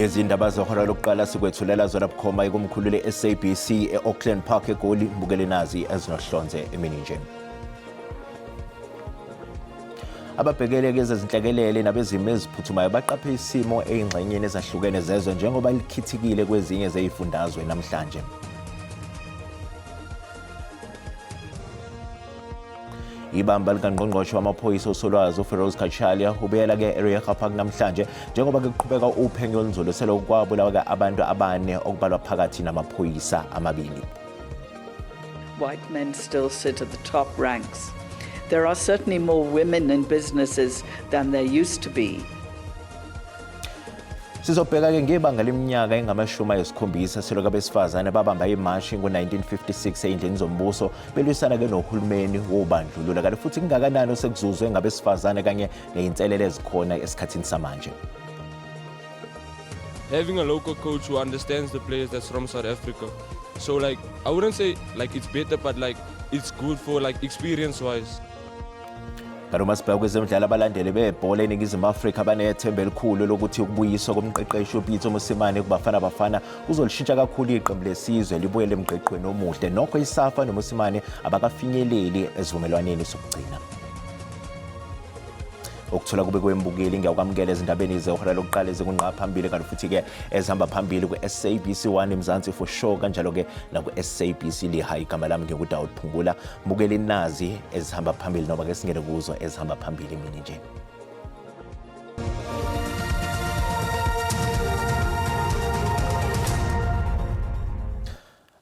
Lezi ndaba zehora lokuqala sikwethulela zona bukhoma ikomkhulu le-SABC e-Auckland Park eGoli. Mbukele nazi ezinohlonze emini nje. Ababhekele kezezinhlekelele nabezimo eziphuthumayo baqaphe isimo eyingxenyeni ezahlukene zezwe njengoba likhithikile kwezinye zeyifundazwe namhlanje. Ibamba likangqongqoshe wamaphoyisa uSolwazi uFeroz Cachalia ubuyela ke-Area Park namhlanje njengoba kuqhubeka uphenyo olunzulu selokhu kwabulawa abantu abane okubalwa phakathi namaphoyisa amabili. White men still sit at the top ranks. There are certainly more women in businesses than there used to be. Sizobheka-ke ngebanga leminyaka engama-70 selokhu abesifazane babamba imashi ngo-1956 ey'ndlini zombuso belwisana-ke nohulumeni wobandlululo, kanti futhi kungakanani osekuzuzwe ngabesifazane kanye ney'nselelo ezikhona esikhathini samanje. Having a local coach who understands the players that's from South Africa. So like, I wouldn't say like it's better, but like it's good for like experience wise. Kanti uma sibheka kwezemidlalo, abalandeli bebhola eNingizimu Afrika banethemba elikhulu lokuthi ukubuyiswa komqeqeshi uPitso Mosimane kuBafana Bafana kuzolishintsha kakhulu iqembu lesizwe libuyele emgqigqweni omuhle. Nokho iSAFA noMosimane abakafinyeleli esivumelwaneni sokugcina. Ukuthola kube kwembukeli, ngiyakwamukela ezindabeni zehora lokuqala ezingungqa phambili kanti futhi-ke ezihamba phambili ku-SABC 1 Mzansi for sure, kanjalo-ke naku-SABC Liha. Igama lami nginguDawud Phungula. Mbukeli, nazi ezihamba phambili noma ke singene kuzo ezihamba phambili mini nje.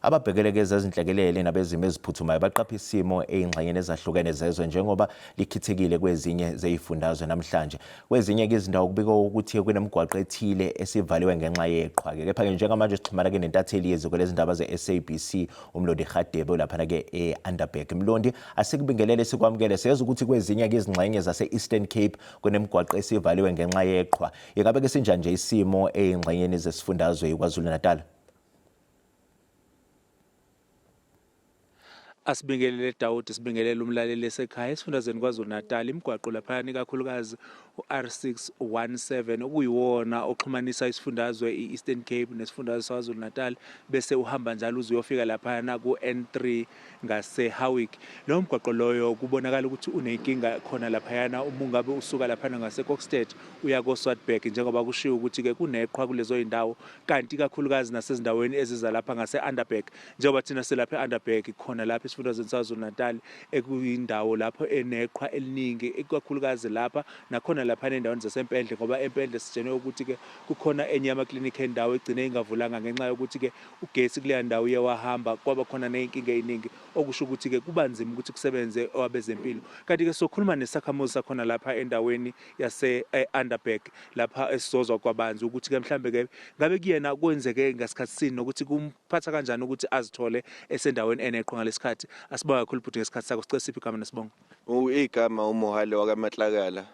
Ababhekele kezezinhlekelele nabezimo eziphuthumayo baqapha isimo ey'ngxenyeni ezahlukene zezwe njengoba likhithikile kwezinye zey'fundazwe namhlanje. Kwezinye-ke izindawo kubikwa ukuthi kunemigwaqo ethile esivaliwe ngenxa yeqhwa-ke. Kepha-ke njengamanje sixhumana-ke nentatheli yeziko lezindaba ze-SABC uMlondi Hadebe olaphana-ke e-Underberg. Mlondi, asikubingelele sikwamukele. Siyezwa ukuthi kwezinye-ke izingxenye zase-Eastern Cape kunemigwaqo esivaliwe ngenxa yeqhwa. Ingabe-ke sinjani nje isimo ey'ngxenyeni zesifundazwe iKwaZulu-Natal? Asibingelele Dawudi, sibingelele umlaleli esekhaya esifundazweni KwaZulu-Natal. Imigwaqo laphayana ikakhulukazi u-R617 okuyiwona oxhumanisa isifundazwe i-Eastern Cape nesifundazwe saKwaZulu-Natal, bese uhamba njalo uze uyofika laphayana ku-N3 ngase-Howick. Lowo mgwaqo loyo kubonakala ukuthi unenkinga khona laphayana uma ungabe usuka laphana ngase-Kokstad uya ko-Swartberg, njengoba kushiwo ukuthi-ke kuneqhwa kulezo zindawo, kanti ikakhulukazi nasezindaweni eziza lapha ngase-Underberg, njengoba thina selapha e-Underberg khona lapha esifundazweni saKwaZulu-Natal, ekuyindawo lapho eneqhwa eliningi ikakhulukazi lapha nakhona laphana endaweni zaseMpendle, ngoba eMpendle sitshenwe ukuthi-ke kukhona enye yamaklinikhi endawo egcine ingavulanga ngenxa yokuthi-ke ugesi kuleya ndawo uye wahamba, kwaba khona ney'nkinga ey'ningi, okusho ukuthi-ke kuba nzima ukuthi kusebenze abezempilo. Kanti-ke sokhuluma nesakhamuzi sakhona lapha endaweni yase-Underberg lapha esizozwa kwabanzi ukuthi-ke mhlambe-ke ngabe kuyena kwenzeke ngasikhathi sini nokuthi kumphatha kanjani ukuthi azithole esendaweni eneqhwa ngalesikhathi. Asibonge kakhulu bhuti ngesikhathi sakho. Sicela siphi igama nesibongo? Igama uMohale wakaMatlakala.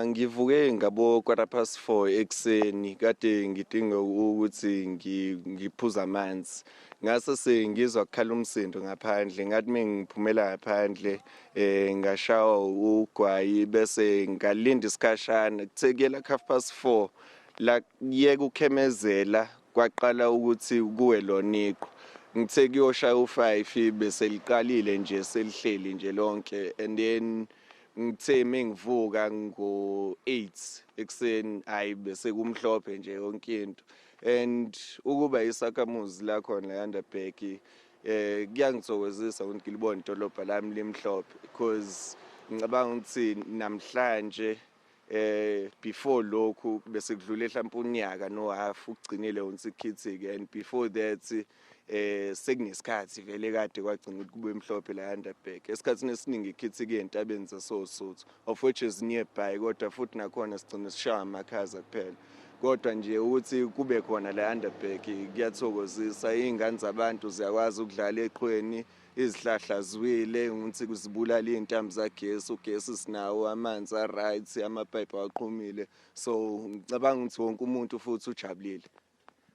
Ngivuke ngabo 4:15 ekuseni, kade ngidinga ukuthi ngiphuze amanzi. Ngase sengizwa kukhala umsindo ngaphandle, ngathi mengiphumela ngaphandle ngashawa ugwayi, bese ngalinda isikhashana, kuthe kuyela 4:30 la kuyeka ukukhemezela, kwaqala ukuthi kuwe lona iqhwa. Ngithe kuyoshaya u5 bese liqalile nje, selihleli nje lonke, and then ngithe mengivuka ngo8 ekuseni, hayi, bese kumhlophe nje yonke into. And ukuba isakhamuzi la khona la Underberg, kuyangithokozisa ukuthi ngilibone idolobha lami limhlophe, because ngicabanga ukuthi namhlanje, before lokhu bese kudlule mhlawumbe unyaka no half ugcinile ukuthi kukhithike, and before that sekunesikhathi vele kade kwagcina ukuthi kube mhlophe la Underberg. Esikhathini esiningi ikhithike entabeni zasoSuthu, of which is nearby, kodwa futhi nakhona sigcina sishaya amakhaza kuphela. Kodwa nje ukuthi kube khona la Underberg kuyathokozisa, iy'ngane zabantu ziyakwazi ukudlala eqhweni, izihlahla ziwile ukuthi kuzibulala iy'ntambo zagesi, ugesi sinawo, amanzi a-right, amapayipi awaqhumile, so ngicabanga ukuthi wonke umuntu futhi ujabulile.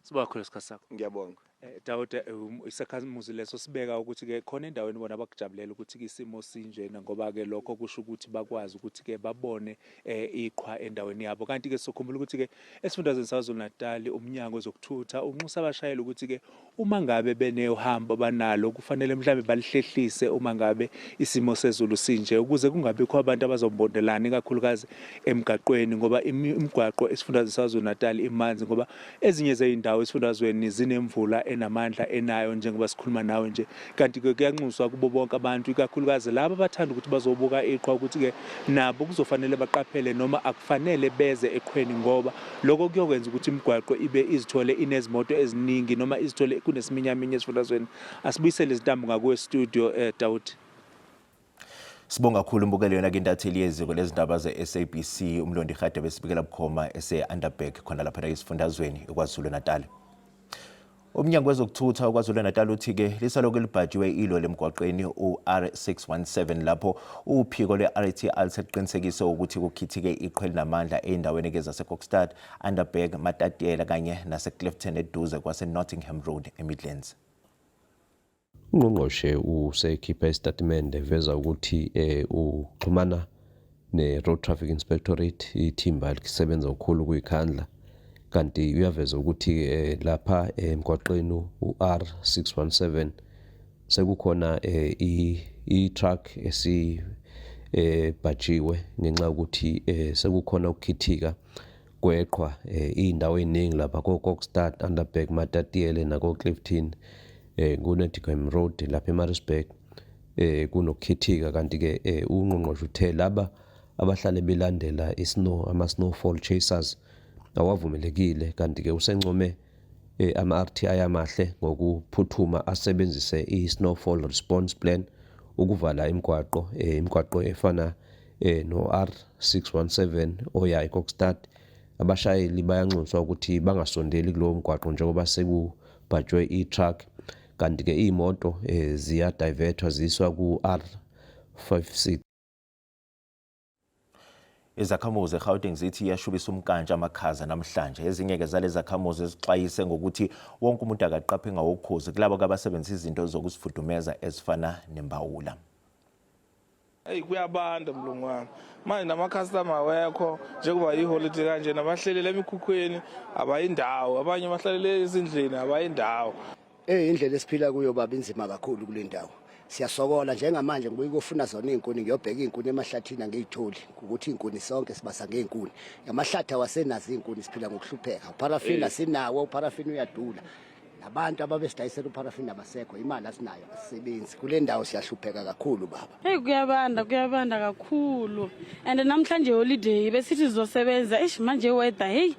Sibonga kakhulu isikhathi sakho. Ngiyabonga. Dawuda, isakhamuzi leso sibeka ukuthi-ke khona endaweni bona bakujabulela ukuthi-ke isimo sinjena, ngoba-ke lokho kusho ukuthi bakwazi ukuthi-ke babone iqhwa endaweni yabo. Kanti-ke sokhumbula ukuthi-ke esifundazweni saKwaZulu-Natal umnyango wezokuthutha unxusa abashayeli ukuthi-ke uma ngabe benehambo abanalo kufanele mhlawumbe balihlehlise uma ngabe isimo sezulu sinje, ukuze kungabikho abantu abazombondelana ikakhulukazi emgaqweni, ngoba imigwaqo esifundazweni saKwaZulu-Natal imanzi, ngoba ezinye zey'ndawo esifundazweni zinemvula enamandla enayo njengoba sikhuluma nawe nje. Kanti-ke kuyanxuswa kubo bonke abantu, ikakhulukazi laba abathanda ukuthi bazobuka iqhwa, ukuthi-ke nabo kuzofanele baqaphele noma akufanele beze eqhweni, ngoba lokho kuyokwenza ukuthi imigwaqo ibe izithole inezimoto eziningi noma izithole kunesiminyaminya esifundazweni. Asibuyisele izintambo ngakuwe studio, Dawud. Sibonga kakhulu umbukeli yona ke intatheli yeziko lezindaba ze-SABC uMlondi Hadebe besibikela bukhoma ese-Underberg khona lapha esifundazweni eKwaZulu Natal. Umnyango wezokuthutha KwaZulu Natal uthi-ke lisalokhu libhajiwe iloli emgwaqeni u-R617 lapho uphiko lwe-RTL seliqinisekise ukuthi kukhithike iqhwa elinamandla ey'ndaweni ke zaseKokstad, Underberg, Matatiele kanye naseClifton eduze kwase-Nottingham Road eMidlands. Ungqongqoshe usekhiphe isitatimende eveza ukuthi uxhumana ne-Road Traffic Inspectorate, ithimba elisebenza kakhulu kuyikhandla, kanti uyaveza ukuthi lapha emgwaqeni u-R617 sekukhona i-truck esi bhajiwe ngenxa yokuthi sekukhona ukukhithika kweqhwa iy'ndawo ey'ningi lapha ko-Kokstad, Underberg, Matatiele nako-Clifton, ku-Nottingham Road lapha eMaritzburg kunokukhithika. Kanti-ke ungqongqoshe uthe laba abahlale belandela i-snow, ama-snowfall chasers awavumelekile. Kanti-ke usencome ama-RTI amahle ngokuphuthuma asebenzise i-snowfall response plan ukuvala imigwaqo, imigwaqo efana no-R617 oya eKokstad. Abashayeli bayanxuswa ukuthi bangasondeli kulowo mgwaqo njengoba sekubhajwe i-truck. Kanti-ke iy'moto ziyadiverthwa ziyiswa ku-R56. Izakhamuzi eGauteng zithi iyashubisa umkantsha amakhaza namhlanje. Ezinye-ke zalezi zakhamuzi zixwayise ngokuthi wonke umuntu akaqaphe ngawokhozi kulabo abasebenzisa izinto zokuzifudumeza ezifana nembawula. Eyi, kuyabanda mlungu wami. Manje namakhastama awekho njengoba iholide kanje, nabahlelele emikhukhwini abayindawo, abanye bahlalele ezindlini abayindawo. Indlela esiphila kuyo baba inzima kakhulu kule ndawo. Siyasokola njengamanje, ngibuye kofuna zona iy'nkuni, ngiyobheka iy'nkuni emahlathini angiy'tholi, ukuthi iy'nkuni sonke sibasa ngey'nkuni. Amahlathi awasenazo iy'nkuni, siphila ngokuhlupheka. Upharafini asinawo, upharafini uyadula. Nabantu ababesidayisela upharafini abasekho, imali asinayo, asisebenzi. Kule ndawo siyahlupheka kakhulu baba. Hey, kuyabanda, kuyabanda kakhulu, and namhlanje holiday besithi sizosebenza. Eish, manje weather, hey,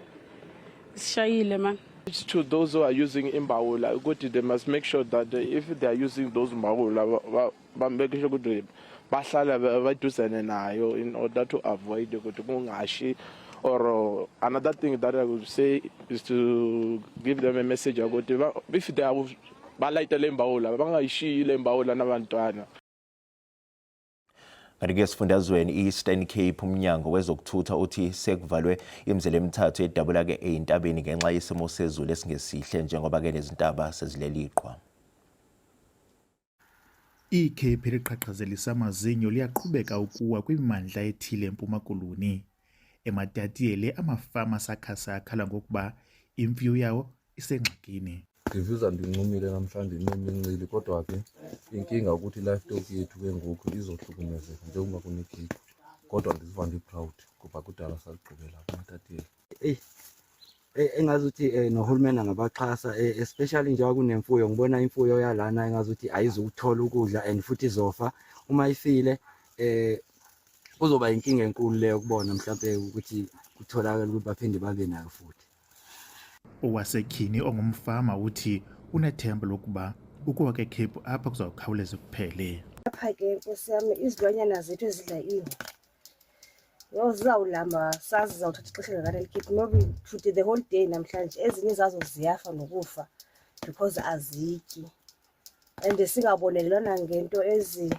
sishayile man. To those who are using imbawula, ukuthi they must make sure that if they are using those mbawula, ba make sure ukuthi bahlala baduzane nayo in order to avoid ukuthi kungashi. Or another thing that I would say is to give them a message ukuthi if they are balayita le mbawula, bangayishiyi le mbawula nabantwana. Kanti-ke esifundazweni i-Eastern Cape umnyango wezokuthutha uthi sekuvalwe imizila emithathu edabula-ke ey'ntabeni ngenxa yesimo sezulu esingesihle njengoba-ke nezintaba sezilele iqhwa. Ikhephu eliqhaqhazelisa amazinyo liyaqhubeka ukuwa kwimimandla ethile eMpuma Koloni. EMatatiele amafama asakhasa akhala ngokuba imfuyo yawo isengxakini. Ndiziva ndincumile namhlanje, ndinomincili, kodwa ke inkinga ukuthi i-livestock yethu ke ngoku izohlukumezeka njengoba kunekhephu. Kodwa ndiziva ndi-proud ngoba kudala saligqibela kuMatatiele. Eyi, engazuthi nohulumeni angabaxhasa, especially njengoba kunemfuyo. Ngibona imfuyo yalana engazuthi ayizukuthola ukudla and futhi izofa. Uma ifile kuzoba inkinga enkulu leyo kubona, mhlampe ukuthi kutholakale ukuthi baphinde babe nayo futhi. Owasekhini ongumfama uthi unethemba lokuba ukuwa kwekhephu apha kuzawukhawuleza kuphele. Apha ke nkosi yami, izilwanyana zethu ezidla ingca, yho, zizawulamba. Sazi zizawuthatha ixesha elingakanani likhephu, maybe futhi the whole day namhlanje. Ezinye zazo ziyafa nokufa because azityi, and singabonelelwa nangento ezi,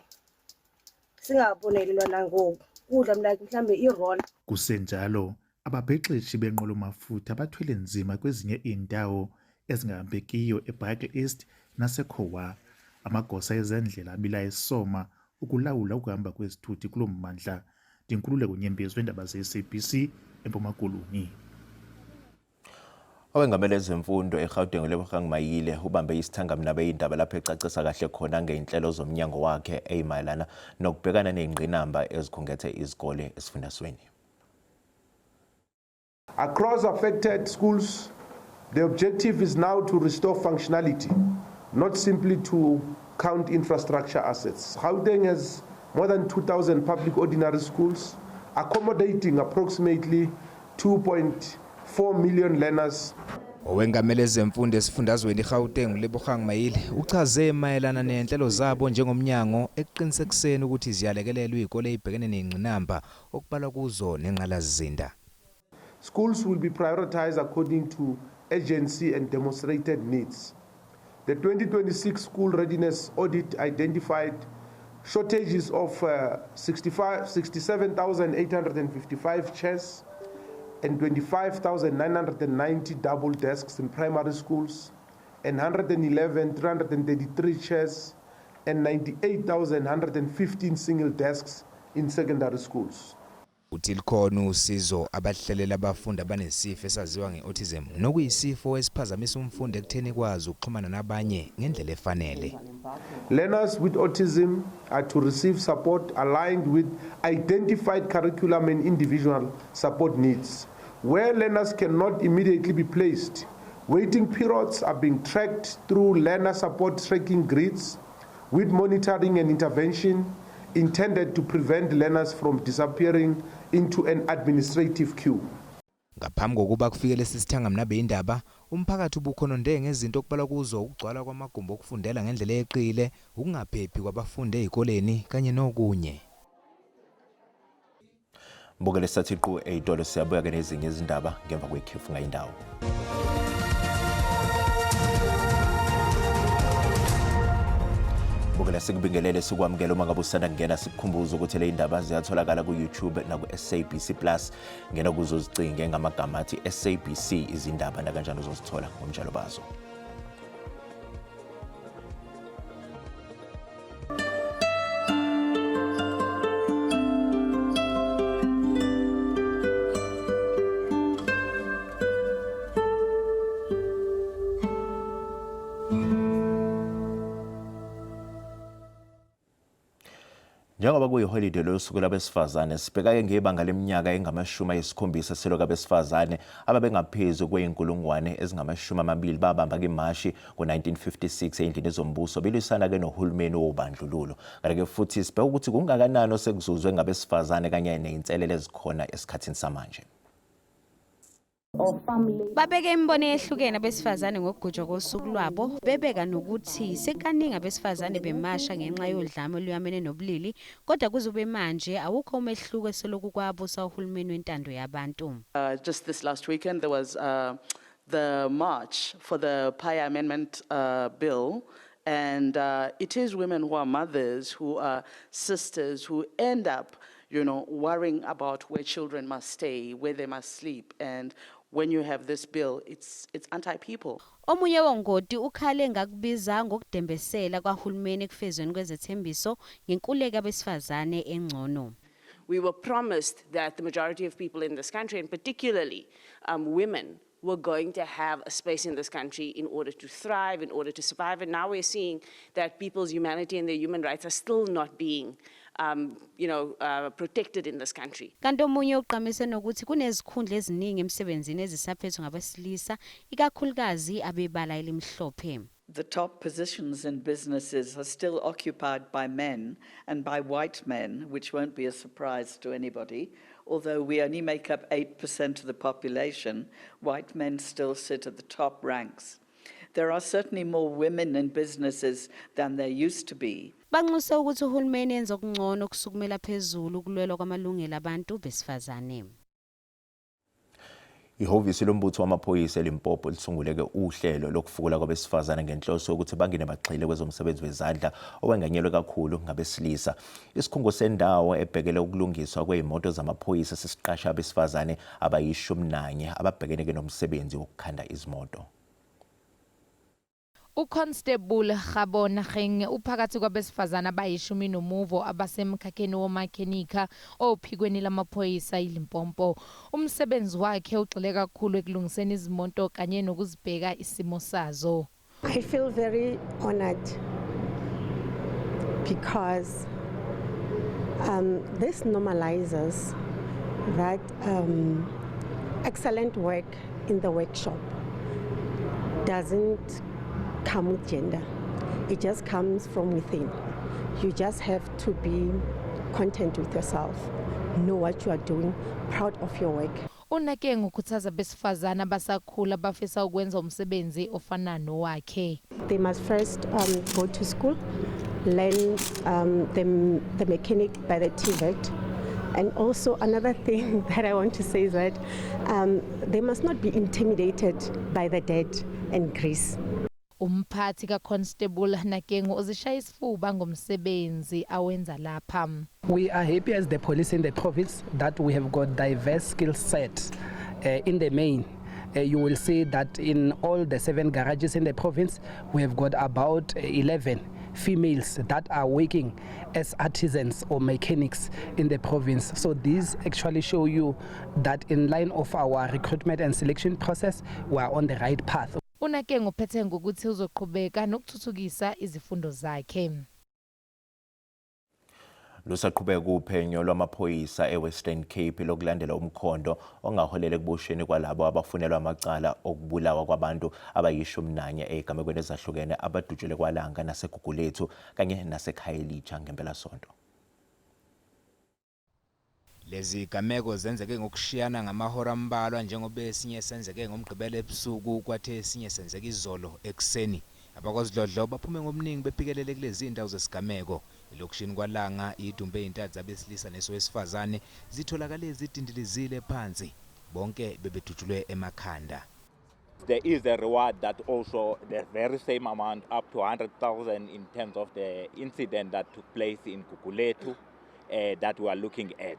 singabonelelwa nangokudla, like mhlawumbe i-roll. Kusenjalo, ababhexeshi benqwelomafutha bathwele nzima kwezinye iindawo. ezingahambekiyo eBarkly East naseKhowa. Amagosa ezendlela abila esoma ukulawula ukuhamba kwezithuthi kuloo mmandla. Ndinkululeko Nyembezi weendaba ze-SABC eMpuma Koloni. Owengamele ezemfundo eGauteng uLebogang Mayile ubambe isithangami nabeyindaba lapho ecacisa kahle khona ngey'nhlelo zomnyango wakhe eyimayelana nokubhekana ney'ngqinamba ezikhungethe izikole esifundazweni. Across affected schools, the objective is now to restore functionality, not simply to count infrastructure assets. Gauteng has more than 2,000 public ordinary schools, accommodating approximately 2.4 million learners. Owengamele ezemfundo esifundazweni iGauteng uLebogang Mayile uchaze mayelana nezinhlelo zabo njengomnyango ekuqinisekiseni ukuthi ziyalekelelwa izikole ezibhekene nezingqinamba okubalwa kuzo nengqalasizinda. Schools will be prioritized according to urgency and demonstrated needs. The 2026 School Readiness Audit identified shortages of 67,855 chairs and 25,990 double desks in primary schools and 111,333 chairs and 98,115 single desks in secondary schools. Uthi likhona usizo abahlelela abafundi abanesifo esaziwa nge-autism nokuyisifo esiphazamisa umfundi ekutheni kwazi ukuxhumana nabanye ngendlela efanele. Learners with autism are to receive support aligned with identified curriculum and individual support needs. Where learners cannot immediately be placed, waiting periods are being tracked through learner support tracking grids with monitoring and intervention intended to prevent learners from disappearing into an administrative queue. Ngaphambi kokuba kufike lesi sithangami nabeyindaba, umphakathi ubukhononde ngezinto okubalwa kuzo ukugcwala kwamagumbi okufundela ngendlela eyeqile, ukungaphephi kwabafundi ezikoleni kanye nokunye. Mbukele sathi qu eyitolo siyabuya ke nezinye izindaba ngemva kwekhefu ngayindawo. Bukela sikubingelele sikwamukele uma ngabe usanda kungena sikukhumbuza ukuthi le indaba ziyatholakala ku-YouTube naku-SABC Plus. Ngena kuzo uzicinge ngamagama athi SABC izindaba nakanjani uzozithola ngomnjalo bazo. Njengoba kuyiholide losuku labesifazane sibheka-ke ngebanga leminyaka engama-70 selokhu abesifazane ababengaphezu kwey'nkulungwane ezingama-20 babamba imashi ngo-1956 ey'ndlini zombuso belwisana-ke nohulumeni wobandlululo. Kanti-ke futhi sibheka ukuthi kungakanani osekuzuzwe ngabesifazane kanye ney'nselelo ezikhona esikhathini samanje. Babeke imibono eyehlukene abesifazane ngokugujwa kosuku lwabo, bebeka nokuthi sekukaningi abesifazane bemasha ngenxa yodlame oluyamene nobulili, kodwa kuze kube manje awukho umehluko eselokhu kwabusa uhulumeni wentando yabantu. Just this last weekend, there was the march for the PAIA Amendment Bill, and it is women who are mothers, who are sisters, who end up worrying about where children must stay, where they must sleep, and when you have this bill, it's anti-people. Omunye wongoti ukhale ngakubiza ngokudembesela kwahulumeni ekufezweni kwezethembiso ngenkululeko yabesifazane engcono. We were promised that the majority of people in this country, and particularly women, were going to have a space in this country in order to thrive, in order to survive. And now we're seeing that people's humanity and their human rights are still not being protected in this country. Kanti omunye ugqamise nokuthi kunezikhundla eziningi emsebenzini ezisaphethwe ngabesilisa ikakhulukazi abebala elimhlophe. The top positions in businesses are still occupied by men and by white men, which won't be a surprise to anybody. Although we only make up 8% of the population, white men still sit at the top ranks. There are certainly more women in businesses than there used to be. Banxuse ukuthi uhulumeni enze okungcono ukusukumela phezulu ukulwelwa kwamalungelo abantu besifazane. Ihhovisi lombutho wamaphoyisa eLimpopo lisungule-ke uhlelo lokufukula kwabesifazane ngenhloso yokuthi bangene bagxile kwezomsebenzi wezandla owenganyelwe kakhulu ngabesilisa. Isikhungo sendawo ebhekele ukulungiswa kwey'moto zamaphoyisa sesiqasha abesifazane abayi-11 ababhekene-ke nomsebenzi wokukhanda izimoto. UConstable Kgabo Nageng uphakathi kwabesifazane abayishumi nomuvo abasemkhakheni womakhenikha ophikweni lamaphoyisa iLimpopo. Umsebenzi wakhe ugxile kakhulu ekulungiseni izimoto kanye nokuzibheka isimo sazo. I feel very honored because this normalizes that excellent work in the workshop doesn't come with gender. It just comes from within. You just have to be content with yourself, know what you are doing, proud of your work. UNakeng ukhuthaza abesifazane abasakhula abafisa ukwenza umsebenzi ofana nowakhe. They must first go to school, learn the mechanic by the TVET. And also another thing that I want to say is that they must not be intimidated by the dirt and grease. Umphathi kaConstable Nakeng uzishaya isifuba ngomsebenzi awenza lapha. We are happy as the police in the province that we have got diverse skill sets in the main. You will see that in all the seven garages in the province, we have got about 11 females that are working as artisans or mechanics in the province. So these actually show you that in line of our recruitment and selection process, we are on the right path. UNakeng uphethe ngokuthi uzoqhubeka nokuthuthukisa izifundo zakhe. Lusaqhubeka uphenyo lwamaphoyisa eWestern Cape lokulandela umkhondo ongaholela ekuboshweni kwalabo abafunelwa amacala okubulawa kwabantu abayi-11 ezigamekweni ezahlukene abadutshulwe kwaLanga naseGugulethu kanye naseKhayelitsha ngempelasonto. Lezi gameko zenzeke ngokushiyana ngamahora ambalwa, njengoba esinye senzeke ngoMgqibelo ebusuku, kwathi esinye senzeke izolo ekuseni. Abakwazidlodlo baphume ngobuningi bephikelele kulezi ndawo zesigameko. Elokishini kwaLanga, izidumbu ezintathu zabesilisa nesowesifazane zitholakale zidindilizile phansi. Bonke bebedutshulwe emakhanda. There is a reward that also the very same amount, up to 100,000, in terms of the incident that took place in Gugulethu that we are looking at.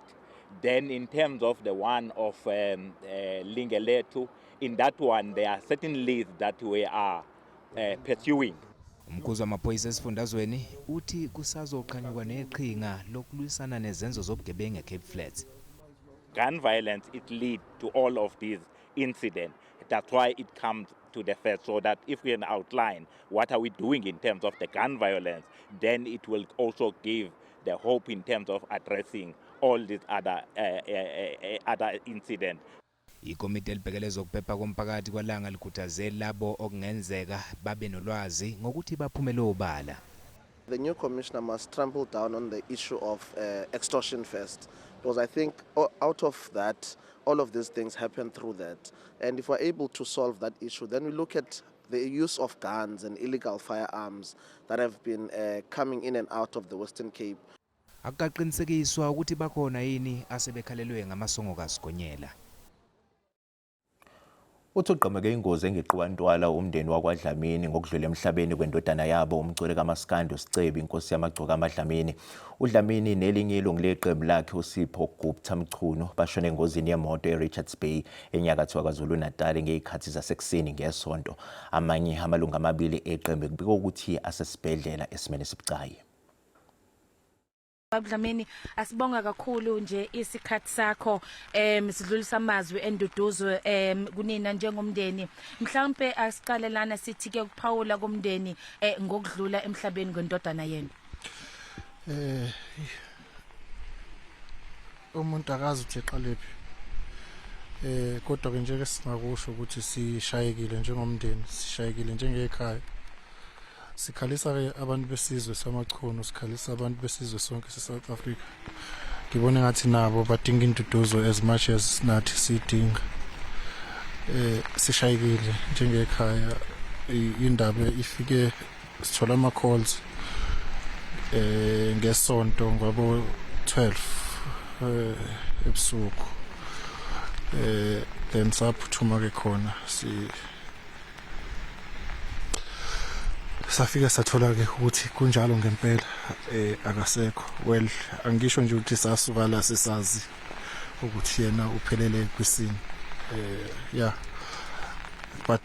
Then in terms of the one of Lingelethu, in that one there are certain leads that we are pursuing. Umkhuzi wamaphoyisa esifundazweni uthi kusazoqhanyukwa neqhinga lokulwisana nezenzo zobugebengu eCape Flats. Gun violence, it leads to all of these incidents. That's why it comes to the first, so that if we can outline what are we doing in terms of the gun violence, then it will also give the hope in terms of addressing all these other incidents. Ikomiti elibhekele zokuphepha komphakathi kwaLanga likhuthaze labo okungenzeka babe nolwazi ngokuthi baphumele obala. The new commissioner must trample down on the issue of extortion first, because I think out of that, all of these things happen through that. And if we're able to solve that issue, then we look at the use of guns and illegal firearms that have been coming in and out of the Western Cape. Akukaqinisekiswa ukuthi bakhona yini asebekhalelwe ngamasongo kaSigonyela. Uthi ugqameke ingozi engeqiwa ntwala umndeni wakwaDlamini ngokudlula emhlabeni kwendodana yabo, umculi kaMaskandi uSicebi Inkosi Yamagcokama Dlamini. UDlamini nelinye ilungu leqembu lakhe, uSipho Gupta Mchunu, bashone engozini yemoto eRichards Bay enyakatho KwaZulu-Natal ngezikhathi zasekuseni ngeSonto. Amanye amalungu amabili eqembu kubikwa ukuthi asesibhedlela esimeni esibucayi. Babudlamini, asibonga kakhulu nje isikhathi sakho. Sidlulisa amazwi enduduzo kunina njengomndeni. Mhlawumbe asiqale lana, sithi ke ukuphawula komndeni ngokudlula emhlabeni kwendodana yenu. Umuntu akazi ukuthi eqalephi, kodwa ke nje ke singakusho ukuthi sishayekile njengomndeni, sishayekile njengekhaya. Sikhalisa ke abantu besizwe samaChunu, sikhalisa abantu besizwe sonke se-South Africa. Ngibona ngathi nabo badinga induduzo as much as nathi siyidinga. Sishayekile njengekhaya. Indaba ifike sithola ama calls ngesonto ngabo 12 ebusuku. Then saphuthuma ke khona, si safika sathola ke ukuthi kunjalo ngempela, akasekho. Well, angisho nje ukuthi sasuka la sisazi ukuthi yena uphelele kwisini, yeah, but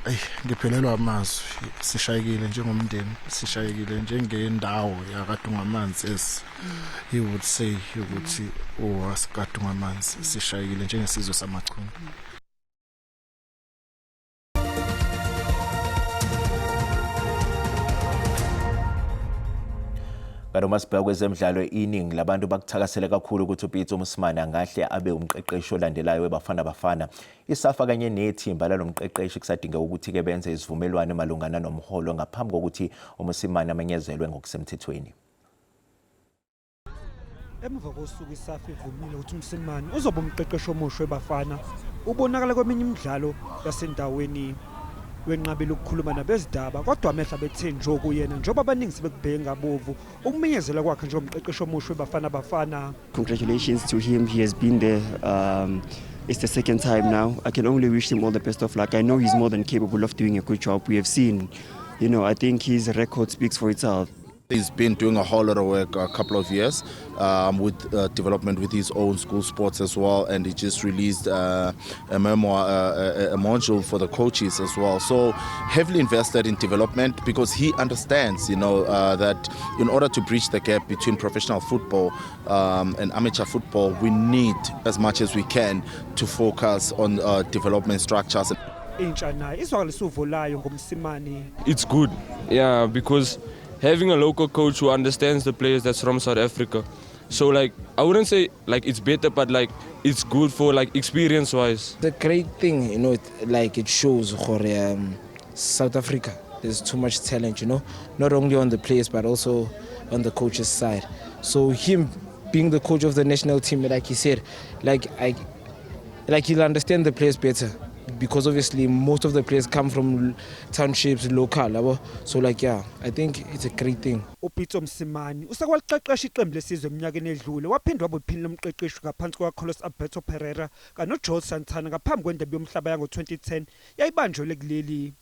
Eyi, ngiphelelwa amazwi. Sishayekile njengomndeni, sishayekile njengendawo yakaDungamanzi, as he would say ukuthi owasikadungamanzi. Sishayekile njengesizwe samaChunu. Kanti uma sibheka kwezemidlalo, iningi labantu bakuthakasele kakhulu ukuthi uPitso Mosimane angahle abe umqeqeshi olandelayo weBafana Bafana. ISafa kanye nethimba lalo mqeqeshi kusadingeka ukuthi-ke benze izivumelwano malungana nomholo ngaphambi kokuthi uMosimane amenyezelwe ngokusemthethweni. Emuva kosuku iSafa ivumile ukuthi uMosimane uzoba umqeqeshi omusha weBafana, ubonakala kweminye imidlalo yasendaweni. Wenqabile ukukhuluma nabezindaba kodwa amehlo abethe njo kuyena njengoba abaningi sebekubheke ngabovu ukumenyezela kwakhe njengomqeqeshi omusha weBafana Bafana. Congratulations to him. He has been there. It's the second time now. I can only wish him all the best of luck. I know he's more than capable of doing a good job. We have seen, I think his record speaks for itself. He's been doing a whole lot of work a couple of years with development with his own school sports as well, and he just released a memoir, a module for the coaches as well. So heavily invested in development because he understands that in order to bridge the gap between professional football and amateur football, we need as much as we can to focus on development structures. Intsha nayo izwakalisa uvo layo ngoMosimane. It's good, yeah, because having a local coach who understands the players that's from South Africa. So like I wouldn't say like it's better, but like it's good for like experience wise. The great thing, like it shows for South Africa, there's too much talent, not only on the players but also on the coaches' side. So him being the coach of the national team, like he said, like he'll understand the players better because obviously most of the players come from townships, local, yabo. So like yeah, I think it's a great thing. uPitso Mosimane usekwaliqeqesha iqembu lesizwe eminyakeni edlule, waphinde waba uphini lomqeqeshi ngaphansi kukaCarlos Alberto Parreira kanye noJoel Santana ngaphambi kwendebe yomhlaba yango-2010 yayibanjelwe kuleli.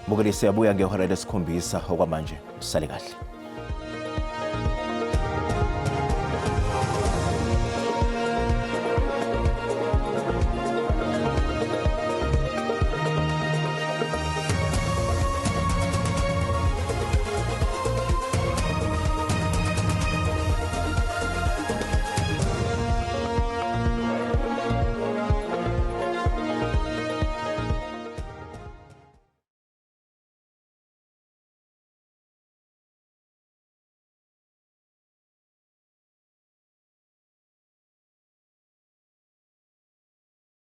Mbukeli, siyabuya ngehora lesikhombisa. Okwamanje usale kahle.